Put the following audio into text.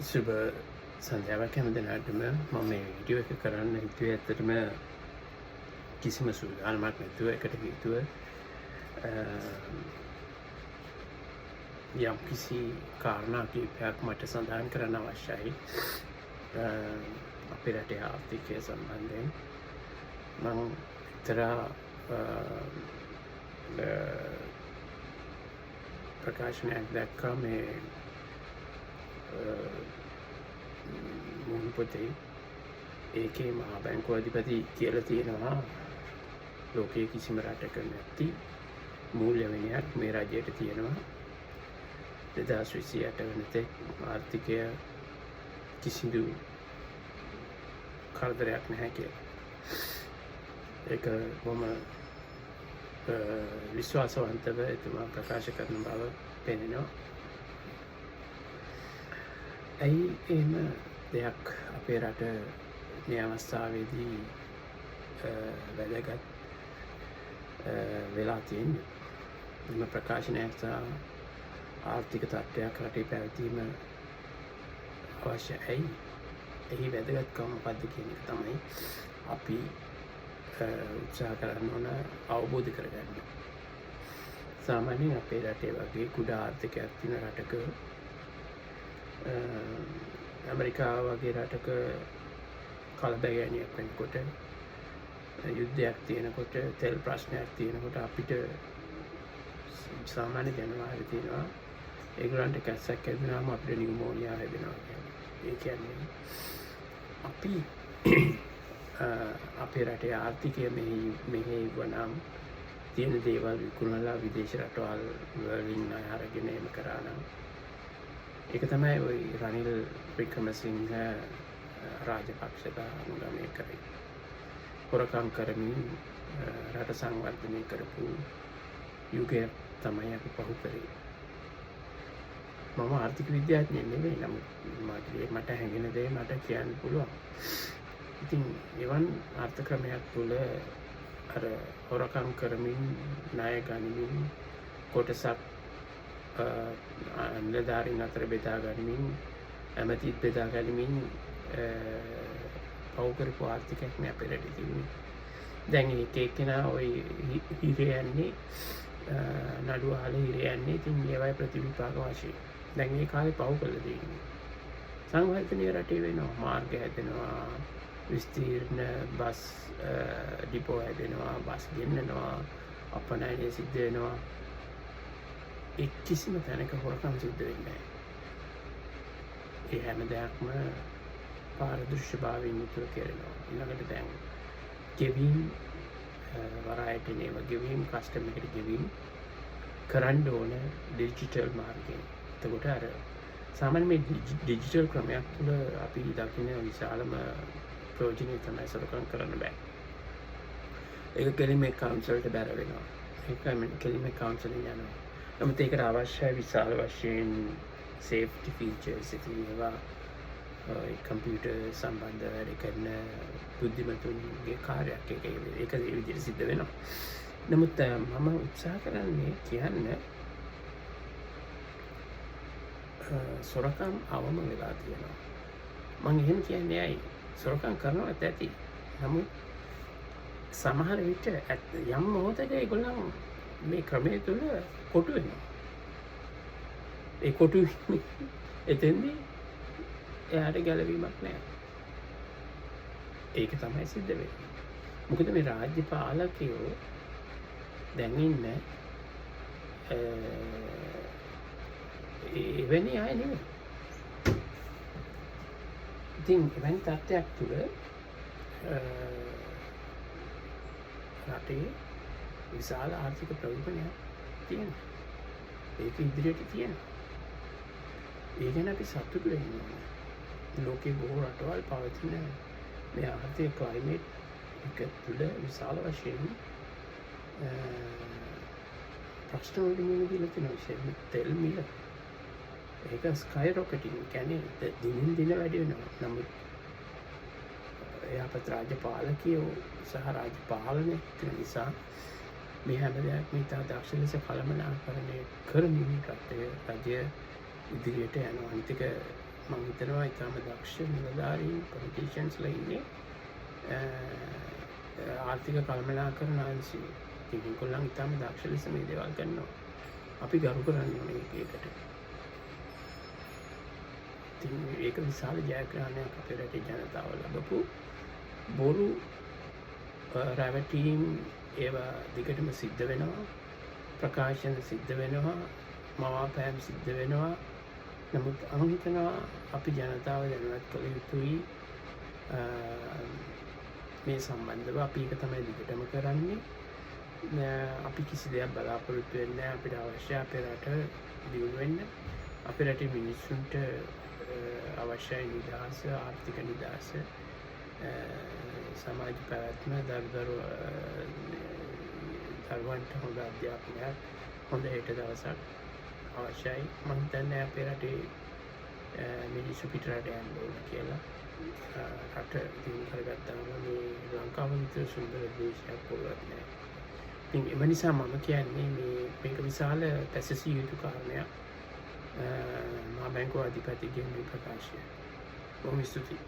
සුබ සන්ධ්‍යාවක් හැම දෙනාටම. මම මේ වීඩියෝ එක කරන්න හිතුවේ ඇත්තටම කිසිම සූදානමක් නැතුව. එකට හේතුව යම් කිසි කාරණා කීපයක් මට සඳහන් කරන්න අවශ්‍යයි අපේ රටේ ආර්ථිකය සම්බන්ධයෙන්. මං එක්තරා ප්‍රකාශනයක් දැක්කා මේ මුහුණු පොතේ. ඒකේ මහා බැංකුව අධිපති කියලා තියෙනවා ලෝකයේ කිසිම රටක නැති මූල්‍ය විනයක් මේ රජයට තියෙනවා, 2028 වෙනතෙක් ආර්ථිකය කිසිදු කරදරයක් නැහැ කියලා. ඒක බොහොම විශ්වාසවන්තව එතුමා ප්‍රකාශ කරන බව පෙනෙනවා. ඇයි එහෙම දෙයක් අපේ රට මේ අවස්ථාවේදී වැදගත් වෙලා තියෙන්නේ? මෙම ප්‍රකාශනයක් සහ ආර්ථික තත්ත්වයක් රටේ පැවතීම අවශ්‍ය ඇයි? එහි වැදගත්කම මොකක්ද කියන එක තමයි අපි උත්සාහ කරන්න ඕන අවබෝධ කරගන්න. සාමාන්‍යයෙන් අපේ රටේ වගේ කුඩා ආර්ථිකයක් තියෙන රටක, ඇමරිකාව වගේ රටක කලබගෑනියක් වෙනකොට, යුද්ධයක් තියෙනකොට, තෙල් ප්‍රශ්නයක් තියෙනකොට, අපිට සාමාන්‍ය ජනවාරි තියෙනවා ඒගොල්ලන්ට කැස්සක් හැදුනාම අපිට නියුමෝනියා හැදෙනවා කියන්නේ. ඒ කියන්නේ අපි අපේ රටේ ආර්ථිකය මෙහෙයුවා නම්, තියෙන දේවල් විකුණලා විදේශ රටවල් වලින් ණය අරගෙන එහෙම කරා නම්, ඒක තමයි ඔය රනිල් වික්‍රමසිංහ රාජපක්ෂලා අනුගමනය කරේ. හොරකම් කරමින් රට සංවර්ධනය කරපු යුගයක් තමයි අපි පහු කරේ. මම ආර්ථික විද්‍යාඥයෙක් නෙවෙයි. නමුත් මට හැඟෙන දේ මට කියන්න පුළුවන්. ඉතින් එවන් අර්ථ ක්‍රමයක් තුළ අර හොරකම් කරමින්, ණය ගනිමින්, කොටසක් නිලධාරීන් අතර බෙදා ගනිමින්, ඇමතිත් බෙදා ගනිමින් පව් කරපු ආර්ථිකයක් නේ අපේ රටේ තිබුණේ. දැන් එක එක්කෙනා ඔය හිරේ යන්නේ, නඩුව අහලා හිරේ යන්නේ. ඉතින් ඒවයි ප්‍රතිවිපාක වශයෙන්. දැන් ඒ කාලේ පව් කරලා තියෙන්නේ. සංවර්ධනය රටේ වෙනවා. මාර්ග හැදෙනවා, විස්තීර්ණ බස් ඩිපෝ හැදෙනවා, බස් ගෙන්නනවා, අපනයනය සිද්ධ වෙනවා. ඒ කිසිම තැනක හොරකම් සිද්ධ වෙන්නේ නැහැ. ඒ හැම දෙයක්ම පාරදෘශ්‍යභාවයෙන් යුතුව කෙරෙනවා. ඊළඟට දැන් ගෙවීම් වරායට එන ඒවා ගෙවීම්, කස්ටම් එකට ගෙවීම් කරන්න ඕන ඩිජිටල් මාර්ගයෙන්. එතකොට අර සාමාන්‍ය මේ ඩිජිටල් ක්‍රමයක් තුළ අපි දකින විශාලම ප්‍රයෝජනය තමයි සොරකම් කරන්න බෑ. ඒක කෙලින්ම ඇකවුන්ට්ස් වලට බැර වෙනවා. ඒක කෙලින්ම ඇකවුන්ට්ස් වලින් යනවා. නමුත් ඒකට අවශ්‍යයි විශාල වශයෙන් සේෆ්ටි ෆීචර්ස්. ඉතින් ඒවා කම්පියුටර් සම්බන්ධ වැඩ කරන බුද්ධිමතුන්ගේ කාර්යයක්. ඒක ඒක ඒ විදිහට සිද්ධ වෙනවා. නමුත් මම උත්සාහ කරන්නේ කියන්න සොරකම් අවම වෙලා තියෙනවා. මං එහෙම කියන්නේ ඇයි? සොරකම් කරනවත් ඇති. නමුත් සමහර විට යම් මොහොතක ඒගොල්ලන් මේ ක්‍රමය තුළ කොටු වෙනවා. ඒ කොටු එතෙන්දී එයාට ගැලවීමක් නෑ. ඒක තමයි සිද්ධ වෙන්නේ. මොකද මේ රාජ්‍ය පාලකයෝ දැන් ඉන්න එවැනි අය නෙමෙයි. ඉතින් එවැනි තත්ත්වයක් තුළ රටේ විශාල ආර්ථික ප්‍රවේගනයක් තියෙනවා. ඒක ඉදිරියට තියෙනවා. ඒ ගැන අපි සතුටු වෙන්න ඕනේ. ලෝකේ බොහෝ රටවල් පවතින මේ ආර්ථික ක්ලයිමේට් එක තුළ විශාල වශයෙන් ප්‍රශ්න වලට මුහුණ දීලා තියෙනවා. විශේෂයෙන්ම තෙල් මිල. ඒක ස්කයි රොකටින්, කියන්නේ දිනින් දින වැඩි වෙනවා. නමුත් යහපත් රාජ්‍ය පාලකයෝ සහ රාජ්‍ය පාලනය තියෙන නිසා මේ හැම දෙයක්ම ඉතා දක්ෂ ලෙස කළමනාකරණය කරමින් රටේ රජය ඉදිරියට යනවා. අනිත් එක මං හිතනවා ඉතාම දක්ෂ නිලධාරීන්, පොලිටිෂියන්ස්ලා ඉන්නේ, ආර්ථික කළමනාකරණ අංශයේ. ඉතින් ඒගොල්ලන් ඉතාම දක්ෂ ලෙස මේ දේවල් කරනවා. අපි ගරු කරන්න ඕනේ ඒකට. ඉතින් ඒක විශාල ජයග්‍රහණයක් අපේ රටේ ජනතාව ලබපු. බොරු රැවටීම් ඒවා දිගටම සිද්ධ වෙනවා. ප්‍රකාශන සිද්ධ වෙනවා. මවාපෑම් සිද්ධ වෙනවා. නමුත් මං හිතනවා අපි ජනතාව දැනුවත් කළ යුතුයි මේ සම්බන්ධව. අපි ඒක තමයි දිගටම කරන්නේ. අපි කිසි දෙයක් බලාපොරොත්තු වෙන්නේ නැහැ. අපිට අවශ්‍ය අපේ රට දියුණු වෙන්න. අපේ රටේ මිනිස්සුන්ට අවශ්‍යයි නිදහස, ආර්ථික නිදහස, සමාජ පැවැත්ම, දරුවන්ට හොඳ අධ්‍යාපනයක්, හොඳ හෙට දවසක් අවශ්‍යයි. මං හිතන්නේ අපේ රටේ මිනිස්සු පිටරට යන්න ඕන කියලා. රට දියුණු කරගත්තාම මේ ලංකාව විතර සුන්දර දේශයක් කොහෙවත් නෑ. ඉතින් එම නිසා මම කියන්නේ මේක විශාල පැසසිය යුතු කාරණයක්. මහා බැංකුව අධිපතිගේ මේ ප්‍රකාශය. බොහොම ස්තුතියි.